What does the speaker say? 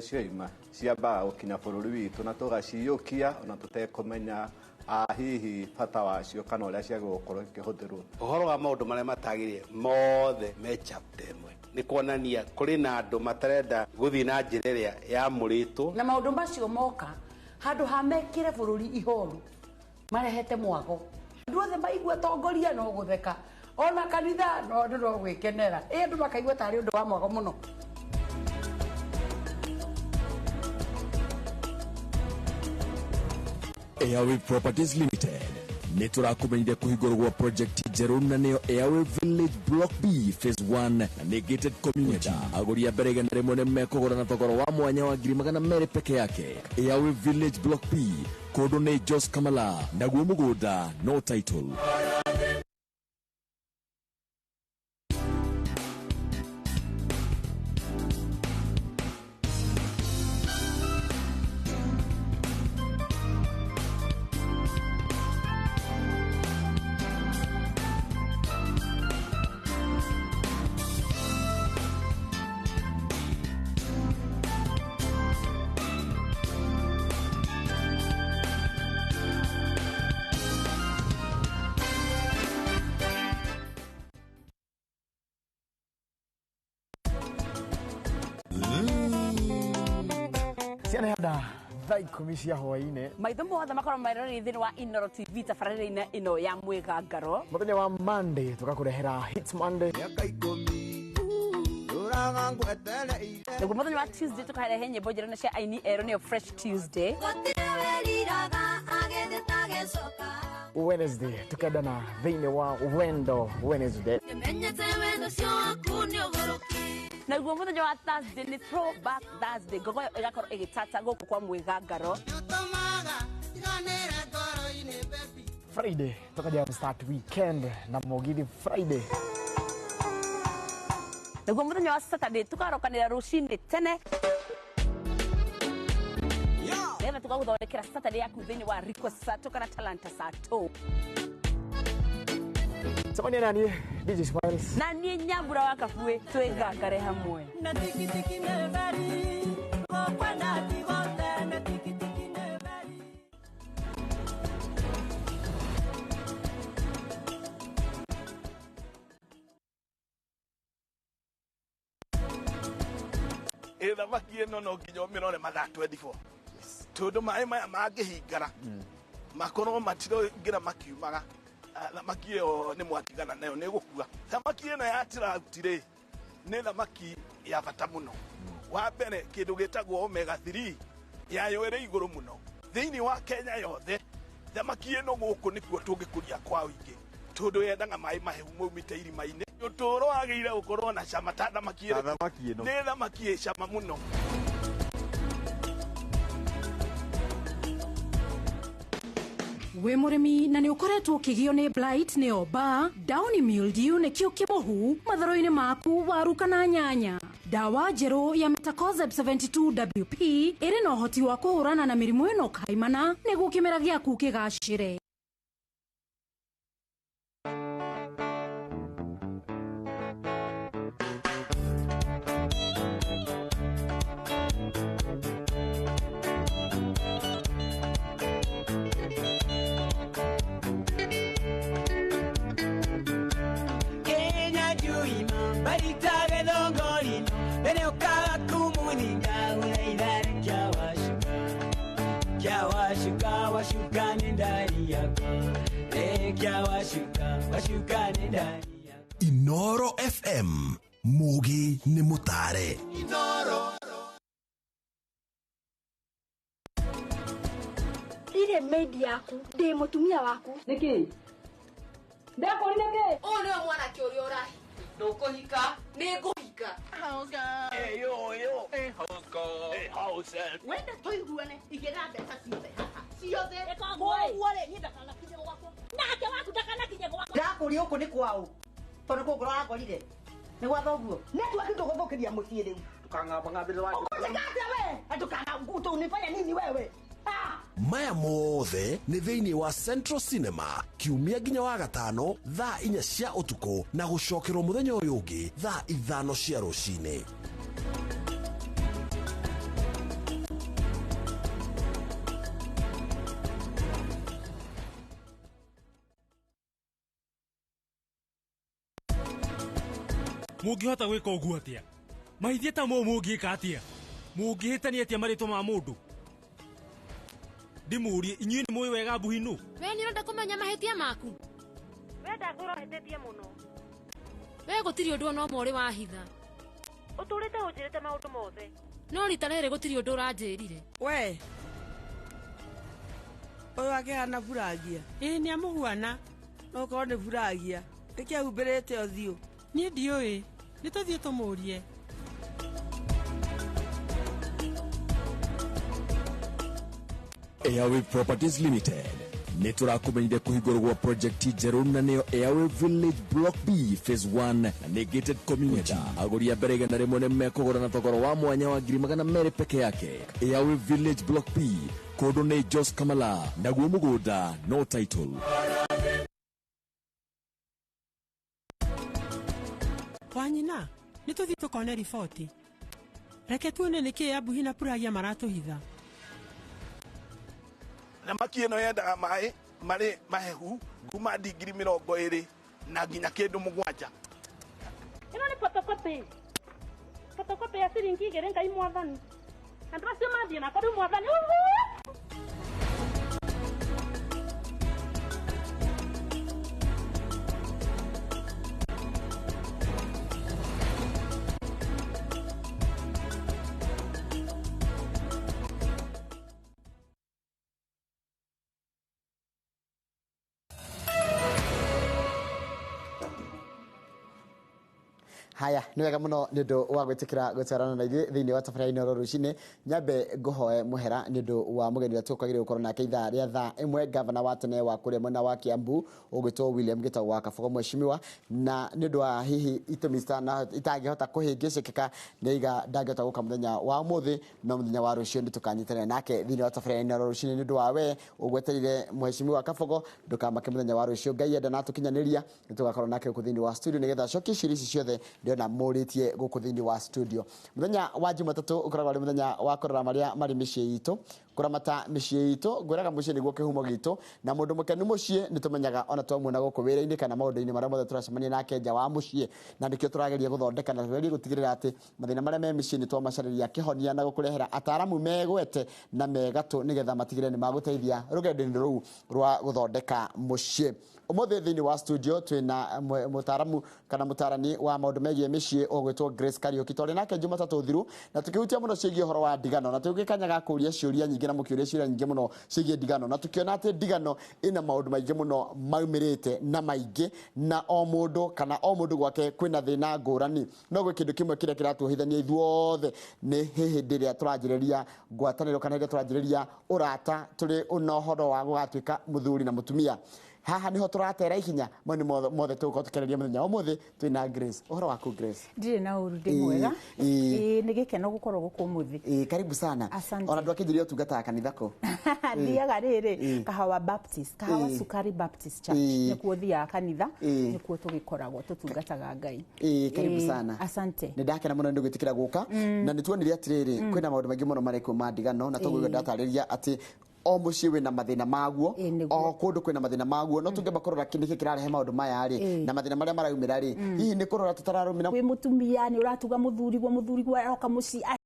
Cioima ciambaga gũkinya bũrũri witũ na tũgaciyũkia ona tũtekũmenya hihi bata wacio kana ũrĩa ciagĩrĩirwo gũkorwo ikĩhũthĩrwo. Ũhoro wa maũndũ marĩa matagĩrĩire mothe me chapter ĩmwe nĩ kuonania kũrĩ na andũ matarenda gũthiĩ na njĩra ĩrĩa yamũrĩtwo. Na maũndũ macio moka handũ ha mekĩre bũrũri ihoru marehete mwago. Andũ othe maigua tongoria no gũtheka, ona kanitha no andũ no gwĩkenera, ĩ andũ makaigua tarĩ ũndũ wa mwago mũno. Airwave Properties Limited nĩ tũrakũmenyithia kũhingũrwo gwa project njerũ na nĩyo Airwave Village Block B Phase 1 na nĩ gated community. Agũri a mbere 100 nĩ mekũgũra na thogora wa mwanya wa 200,000 peke yake. Airwave Village Block B kũndũ nĩ Jos Kamala, naguo mũgũnda no title. Ciana handa thaa 10 cia hwaĩ-inĩ. Maitho mothe makorwo marorire thĩinĩ wa Inooro TV tabarĩra-inĩ ĩno ya Mwĩgangaro. Mũthenya wa Monday tũgakũrehera Hits Monday. Naguo mũthenya wa Tuesday tũkarehe nyĩmbo njerũ na cia aini erũ nĩyo Fresh Tuesday. Wednesday tukendana thĩinĩ wa Wendo Wednesday. Naguo mũthenya wa Thursday nĩ Throwback Thursday, ngogoyo ĩgakorwo ĩgĩtata gũkũ kwa Mwĩgangaro. Friday tukaja start weekend na Mugithi Friday. Naguo mũthenya wa Saturday tukarokanĩra rũcinĩ tene nĩgetha tũgagũthondekera Saturday yaku thĩinĩ wa Request Sato kana Talanta Sato. Cemania na niĩ DJ Smiles na niĩ Nyambura wa Kabue twĩgangare hamwe. Ĩ thamaki ĩno no nginya ũmĩrore mathaa 24 tondũ maĩ maya mangĩhingara makorwo matiroingĩra makiumaga, thamaki ĩyo nĩ mwatigana nayo nĩ gũkua. Thamaki ĩno ya trout rĩ nĩ thamaki ya bata mũno. Wa mbere kĩndũ gĩtagwo omega 3 yayo ĩrĩ igũrũ mũno thĩinĩ wa Kenya yothe. Thamaki ĩno gũkũ nĩkuo tũngĩkũria kwa ũingĩ tondũ yendaga maĩ mahehu maumĩte irima-inĩ. Ũtũũro wagĩrĩire gũkorwo na cama ta thamaki ĩrĩkũ? Nĩ thamaki ĩ cama mũno. Wĩ mũrĩmi na nĩ ũkoretwo ũkĩgio nĩ blight nĩyo mbaa, downy mildew nĩkĩo kĩmũhu matharo-inĩ maku waru kana nyanya. Ndawa njerũ ya Metakozeb 72 WP ĩrĩ na ũhoti wa kũhũrana na mĩrimũ ĩno kaimana nĩguo kĩmera gĩaku kĩgacĩre. Inooro FM Mugi nĩ mũtare. Ndirĩ maid yaku, ndĩ mũtumia waku. Nĩkĩ? Ndakũrire kĩ? Ũyũ nĩwe mwanake ũrĩa ũrahika. Ndũkũhika. Nĩngũhika. Wenda tũiguane, igĩra mbeca ciothe haha. Ciothe. Koguo rĩ, niĩ ndakanakinye gwakwa. Nake waku ndakanakinye gwakwa. Ndakũria gũkũ nĩ kwaũ? Tondũ kũu ũrangorire. Nĩ gwa thoguo. Network ndũgũthũkĩria mũciĩ rĩu. Ndũkang'ambang'ambĩre wa. Ũkũnjĩka atĩa we? Ndũkana unifanya nini wewe? Maya mothe nĩ thĩinĩ wa Central Cinema kiumia nginya wa gatano thaa 4 cia ũtukũ na gũcokerwo mũthenya ũyũ ũngĩ thaa 5 cia rũcinĩ. Mũngĩhota gwĩka ũguo atĩa? Mahithia ta mau mũngĩka atĩa? Mũngĩhĩtania atĩa marĩtwa ma mũndũ? Ndĩmũrie inyuĩ nĩ mũĩ wega Mbuhi nũ? We nĩ ũrenda kũmenya mahĩtia maku? We ndakwĩra ũhĩtĩtie mũno. We gũtirĩ ũndũ ona ũmwe ũrĩ wahitha. Ũtũrĩte ũnjĩrĩte maũndũ mothe. No rita rĩrĩ gũtirĩ ũndũ ũranjĩrire. We ũyũ akĩhana buragia. Ĩĩ nĩ amũhuana. No korwo nĩ buragia. Nĩkĩ ahumbĩrĩte ũthiũ? Niĩ ndiũĩ. Nĩ tũthiĩ tũmũrie. Airwave Properties Limited nĩ tũrakũmenyithia kũhingũrwo gwa project njerũ na nĩyo Airwave Village Block B Phase 1 na nĩ gated community. Agũri a mbere 100 nĩ mekũgũra na thogora wa mwanya wa 200,000 peke yake. Airwave Village Block B kũndũ nĩ Jos Kamala, naguo mũgũnda no title. Wanyina, nĩ tũthiĩ tũkone riboti. Reke tuone nĩkĩ Abuhi na Puragia maratũhitha. Thamaki ĩno yendaga maĩ marĩ mahehu kuma ndigiri 20 na nginya kĩndũ 7. Ĩno nĩ photocopy. Photocopy ya ciringi 2 Ngai mwathani. Andũ acio mathiĩ nako rĩu mwathani. Haya, nĩ wega mũno nĩ ũndũ wa gwĩtĩkĩra gũtwarana na ithuĩ thĩinĩ wa tabarĩra Inooro rũcinĩ. Nyambe ngũhoe mũhera nĩ ũndũ wa mũgeni ũrĩa tũkwagĩrĩire gũkorwo nake ithaa rĩa thaa 1, gavana wa tene wa kũrĩa mwena wa Kiambu ũgwĩtwo William Gitau wa Kabogo mheshimiwa, na nĩ ũndũ wa hihi itũmi itangĩhota kũhĩngĩcĩkĩka nĩ aiga ndangĩhota gũka mũthenya wa ũmũthĩ, no mũthenya wa rũciũ nĩ tũkanyitanĩra nake thĩinĩ wa tabarĩra Inooro rũcinĩ. Nĩ ũndũ wa we ũgweterire mheshimiwa Kabogo, ndũkamake mũthenya wa rũciũ, Ngai enda na tũkinyanĩria nĩ tũgakorwo nake gũkũ thĩinĩ wa studio nĩgetha acokie ciũria ici ciothe ndĩrona mũrĩtie gũkũ thĩinĩ wa studio. Mũthenya wa Jumatatũ ũkoragwo arĩ mũthenya wa kũrora marĩa marĩ mĩciĩ itũ, kũramata mĩciĩ itũ. Ngwĩraga mũciĩ nĩguo kĩhumo gitũ, na mũndũ mũkenu mũciĩ nĩ tũmenyaga ona twamuona gũkũ wĩra-inĩ kana maũndũ-inĩ marĩa mothe tũracemania nake nja wa mũciĩ, na nĩkĩo tũrageria gũthondeka na tũgerie gũtigĩrĩra atĩ mathĩna marĩa me mĩciĩ nĩ twamacarĩria kĩhonia na gũkũrehera ataaramu megwete na megatũ nĩgetha matigĩrĩre nĩ magũteithia rũgendo-inĩ rũu rwa gũthondeka mũciĩ. Ũmũthĩ thĩinĩ wa studio twĩna mũtaaramu kana mũtaarani wa maũndũ megiĩ mĩciĩ ũgwĩtwo Grace Kariuki. Twarĩ nake Jumatatũ thiru na tũkĩhutia mũno ciĩgiĩ ũhoro wa ndigano, na tũgĩkanya ga kũũria ciũria nyingĩ na mũkĩũria ciũria nyingĩ mũno ciĩgiĩ ndigano, na tũkĩona atĩ ndigano ĩna maũndũ maingĩ mũno maumĩrĩte na maingĩ, na o mũndũ kana o mũndũ gwake kwĩna thĩna ngũrani. No gwĩ kĩndũ kĩmwe kĩrĩa kĩratuohithania ithuothe nĩ hĩndĩ ĩrĩa tũranjĩrĩria ngwatanĩro kana hĩndĩ ĩrĩa tũranjĩrĩria ũrata tũrĩ na ũhoro wa gũgatuĩka mũthuri na mũtumia. Haha niho tũratera ikinya mau nĩ mothe tũgũkorwo tũkĩarĩria mũthenya wa ũmũthĩ. Twĩna Grace. Ũhoro waku Grace? Ndirĩ na ũru, ndĩ mwega. Ĩĩ, nĩ gĩkeno gũkorwo gũkũ ũmũthĩ. Ĩĩ, karibu sana. Asante. Ona ndwakĩnjĩria ũtungataga kanitha kũ? Thiaga rĩrĩ Kahawa Baptist, Kahawa Sukari Baptist Church. Nĩkuo thiaga kanitha, nĩkuo tũgĩkoragwo tũtungataga Ngai. Ĩĩ, karibu sana. Asante. Nĩ ndakena mũno nĩ gwĩtĩkĩra gũka, na nĩ tuonire atĩrĩrĩ kwĩna maũndũ maingĩ mũno marekwo ma ndigano, na toguo ndatarĩria atĩ o mũciĩ wĩna mathĩna maguo, o kũndũ kwĩna mathĩna maguo, no tũngĩamba kũrora nĩkĩ kĩrarehe maũndũ maya rĩ, na mathĩna marĩa maraumĩra rĩ, hihi nĩ kũrora tũtararũmĩra. Wĩ mũtumia nĩ ũratuga mũthuriguo, mũthuriguo aroka mũciĩ